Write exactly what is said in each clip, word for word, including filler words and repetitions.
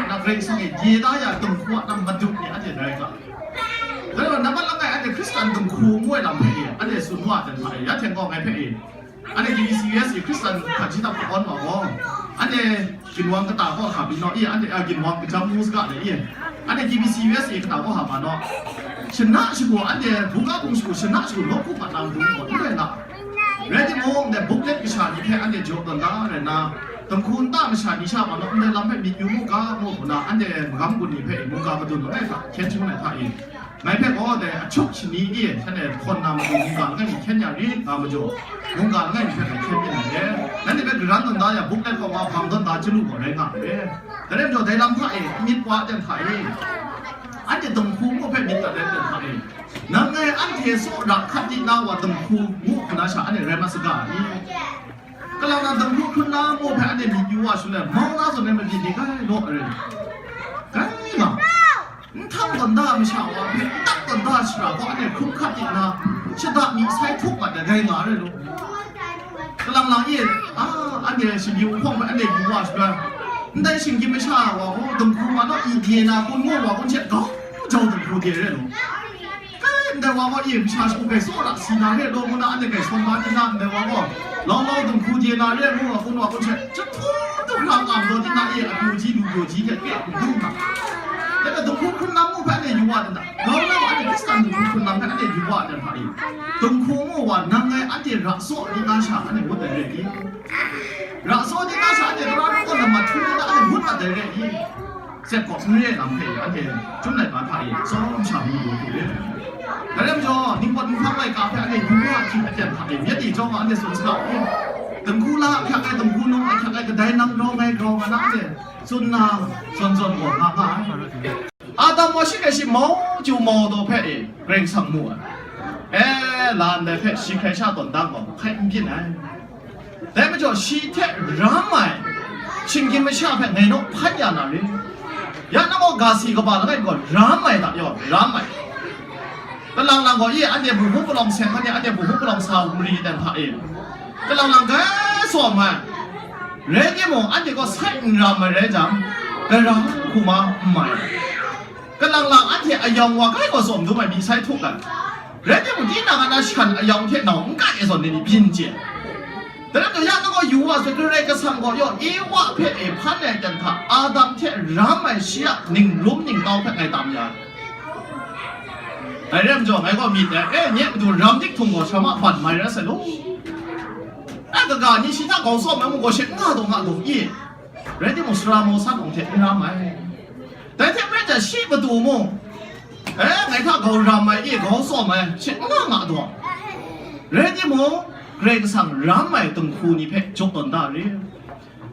Na Karai Kasang e ye da ya dinghku a lam madun ni anhte rai nga. Dai wa nambat langai anhte Hkristan dinghku ngu ai lam hpe e, anhte tsun wa dan hta e, ya hten gaw ngai hpe e. Anhte G B C U S e Hkristan hpaji hta hpawn wa gaw, anhte ginwang kata kaw hka byin naw i, anhte a ginwang kajam ngu saga de i, anhte G B C U S e kata kaw hka ma naw. Shana shagu anhte, buga bung shagu, shana shagu nawku mat na matu gaw n rai nga. Rai timung, ndai booklet kasha ni hpe anhte jaw tawn da rai nna, dinghku nta masha ni sha ma naw, ndai lam hpe myit yu mu ga, ngu hku na, anhte magam gun ni hpe mungga madun langai hta hkyen shangun ai hta e, ngai hpe gaw dai ahkyuk shani e shanhte hkawn na matu mungga langai mi hkyen ya rit nga majaw, mungga langai mi hpe ngai hkyen yin ai re. Nanhte hpe garan tawn da ya, booklet kaw wa hpang tawn da chyalu gaw rai nga ai re. Dai rai majaw, dai lam hta e, myit wa ai ten hta e, anhte dinghku ngu hpe myit dat ai ten hta e, nang ngai anhte tsawra hkat di na wa dinghku ngu hku na sha anhte rai mat saga ai. Kalang na dinghku hkrun na mu hpe anhte myit yu wa shaloi, mau na zawn ai mabyin ni kai law ai rai. Kai nga. N htang tawn da masha wa hpe, n tak tawn da shara gaw anhte hkrum hkat di nna, shada myi sai htup mat ai rai nga ai rai law. Kalang lang e, a, anhte shinggyim nhpawng hpe anhte yu wa shaloi, ndai shinggyim masha wa gaw dinghku ma naw i de na kun ngu wa kun she, gau jau dinghku de ai rai law. Kai, ndai wa gaw e masha shagu hpe tsawra si na re law ngu na, anhte hpe sawn ba di na, ndai wa gaw, lau lau dinghku de na re ngu wa kun wa kun she, jahtum du hkra ngam daw di na e, apyu ji lu pyaw ji hte hpe n du hkra. Dai hpe dinghku hkrun lam mu hpe anhte yu wa dan hta, grau lam anhte Hkristan dinghku hkrun lam hpe anhte yu wa dan hta e, dinghku mu wa nang ngai anhte ra tsaw di na sha anhte ngut ai re i? Ra tsaw di na sha anhte tara ningkaw lam mahtu di na anhte ngut mat ai re i? Sek gaw n re ai lam hpe anhte chyum laika hta e tsawm sha mu lu hku re. Dai rai majaw, ningpawt ninghpang laika hpe anhte yu wa hkying aten hta e myit di chyawm anhte tsun saga u. Dinghku la ahkyak ai, dinghku nung ahkyak ai, kadai nang grau ngai grau nga na anhte tsun na, zawn zawn gaw nga nga ai. Adam wa shi hkrai shi mau chyu mau daw hpe e Karai Kasang mu ai. E, la ndai hpe shi hkrai sha tawn dang gaw hkai n byin ai. Dai majaw shi hte ram ai shinggyim masha hpe ngai naw hpan ya na re. Ya na gaw ga si kaba langai gaw ram ai hta yaw, ram ai. Kalang lang gaw, i, anhte bu hku palawng seng hkan e, anhte bu hku palawng sa mari dan hta e, kalang lang gai tsawm ai. Rai timung, anhte gaw sai n ram ai rai jang, gara hku ma n mai. Kalang lang anhte ayawng wa kai gaw tsawm dum ai mi sai htuk ai. Rai timung, tinang a na shan ayawng hte nau n kai ai zawn ni ni byin chye. Dai rai majaw, ya na gaw yu wa sai, Karai Kasang gaw yaw, Ewa hpe e hpan ai dan hta, Adam hte ram ai shi a ningrum ningtau hpe ngai tam ya ai. Dai rai majaw, ngai gaw myit dai, e, nye matu ram dik htung gaw, sha ma ban mai rai sai law. E, kaga ni shi hta grau tsawm ai mung gaw, she n nga daw nga daw i? Rai timung, sara mau san awng hte n ram ai. Dai hte maren jang, shi matu mung, e, ngai hta grau ram ai i, grau tsawm ai, she n nga nga daw. Rai timung, Karai Kasang ram ai dinghku ni hpe jaw tawn da re.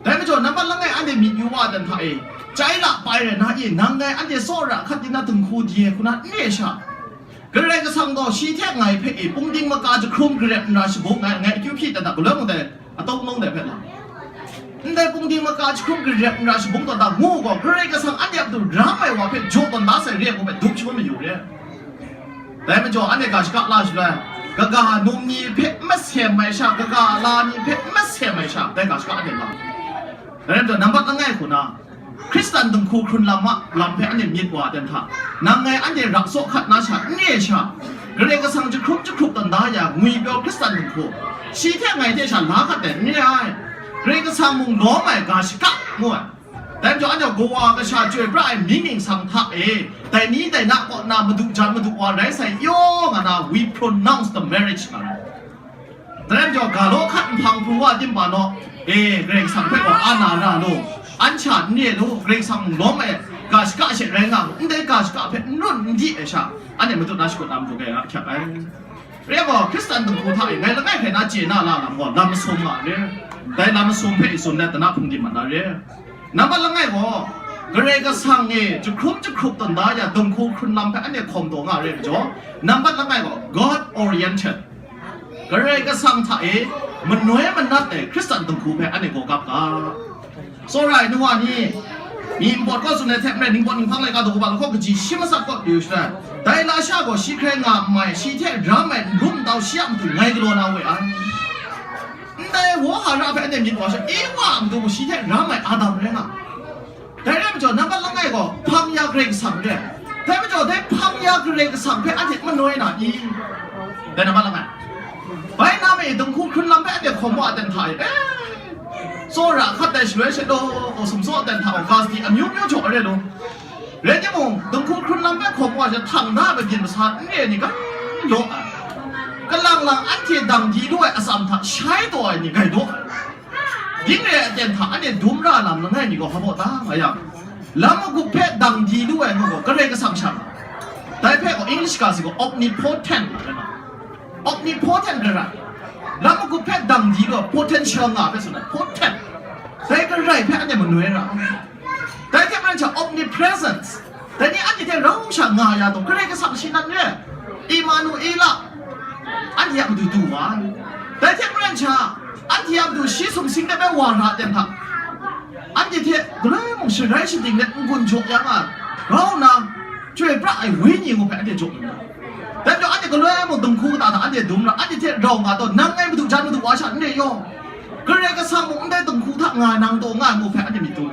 Dai majaw, nambat langai anhte myit yu wa dan hta e, chyai la pai rai na i, nang ngai anhte tsawra hkat di na dinghku de ai hku na n re sha. Karai Kasang gaw shi hte ngai hpe e pungding maka jahkrum garep nra shabung ngai, ngai akyu hpyi dan hta, galoi mung dai, atawng mung dai hpe la. Ndai pungding maka jahkrum garep nra shabung tawn da ngu gaw, Karai Kasang anhte a matu ram ai wa hpe jaw tawn da sai re ai hku hpe dum shangun mayu re. Dai majaw, anhte ga shaka la shaloi, kaga num ni hpe masem ai sha, kaga la ni hpe masem ai sha, dai ga shaka anhte la. Dai rai majaw, nambat langai hku na, Hkristan dinghku hkrun lam a lam hpe anhte myit wa dan hta, nang ngai anhte ra tsaw hkat na sha n re ai sha, Karai Kasang jahkrum jahkrup tawn da ya ngwi pyaw Hkristan dinghku, shi hte ngai hte sha la hkat ai n re ai. Karai Kasang mung lawm ai ga shaka ngu ai. Dai majaw, anhte kawa kasha chyoi pra ai mying ningsang hta e, dai ni dai na kaw na madu jan madu wa rai sai yaw nga na, we pronounce the marriage nga ai. Dai majaw, ga law hkat nhpang pru wa timba naw, e, Karai Kasang hpe gaw a na ra lu, an sha n re lu, Karai Kasang mung lawm ai ga shaka she rai nga lu, ndai ga shaka hpe n run n di ai sha, anhte matut na shakut na matu gai nga hkyak ai. Re gaw, Hkristan dinghku hta e ngai langai hkrai na chye na la lam gaw, lam masum nga re. Dai lam masum hpe e tsun let, dana hpung di mat na re. Nambat langai gaw, Karai Kasang e jahkrum jahkrup tawn da ya dinghku hkrun lam hpe anhte hkawm taw nga re majaw, nambat langai gaw, God oriented. Karai Kasang hta e manoi manat ai Hkristan dinghku hpe anhte gaw gap ga. Tsawra ai nu wa ni, mi npawt kaw tsun ai hte maren, ningpawt ninghpang laika daw kaba lahkawng kaji shi matsat kaw pyu shaloi, dai lasha gaw shi hkrai nga n mai, shi hte ram ai n rum n tau shi a matu ngai galaw na we ai. Ndai Wohara hpe anhte myit wa sha, Ewa a matu gaw shi hte ram ai Adam rai nga. Dai rai majaw, nambat gaw hpang ya Karai Kasang re. Dai majaw dai hpang ya Karai Kasang hpe anhte manoi na i? Dai na ma langai. Bai na me dinghku hkrun lam hpe anhte hkawm wa ten hta e. Eh, tsawra hkat dai shaloi she law, sumsaw ten hta, gazdi amyu myu jaw re law. Rai timung, dinghku hkrun lam hpe hkawm wa she, htang da ai byin masa n re ai ni gai law ai. Kalang lang anhte dang di lu ai atsam hta shai taw ai ni gai law ai. Ding re ai aten hta anhte dum ra lam langai mi gaw hpa baw ta nga yang, lam magup hpe dang di lu ai ngu gaw Karai Kasang sha nga. Dai hpe gaw English ga si gaw omnipotent nga ai. Omnipotent Karai. Lam magup hpe dang di lu ai potential nga hpe tsun ai, potent. Dai Karai hpe anhte manoi ra. Dai hte maren sha omnipresence. Dai ni anhte hte rau sha nga ya taw, Karai Kasang shi nan re. Immanuela. Anhte a matu du wa ai. Dai hte maren sha, anhte a matu shi sumsing de bai wa ra ten hta, anhte hte galoi mung sharai shating let n-gun jaw ya nga ai, grau nna, chyoi pra ai wenyi ngu hpe anhte jaw lu ai. Dai majaw anhte galoi mung dinghku kata hta anhte dum ra, anhte hte rau nga taw, nang ngai madu jan madu wa sha n re yaw, Karai Kasang mung ndai dinghku hta nga ai nang taw nga ai ngu hpe anhte myit dum.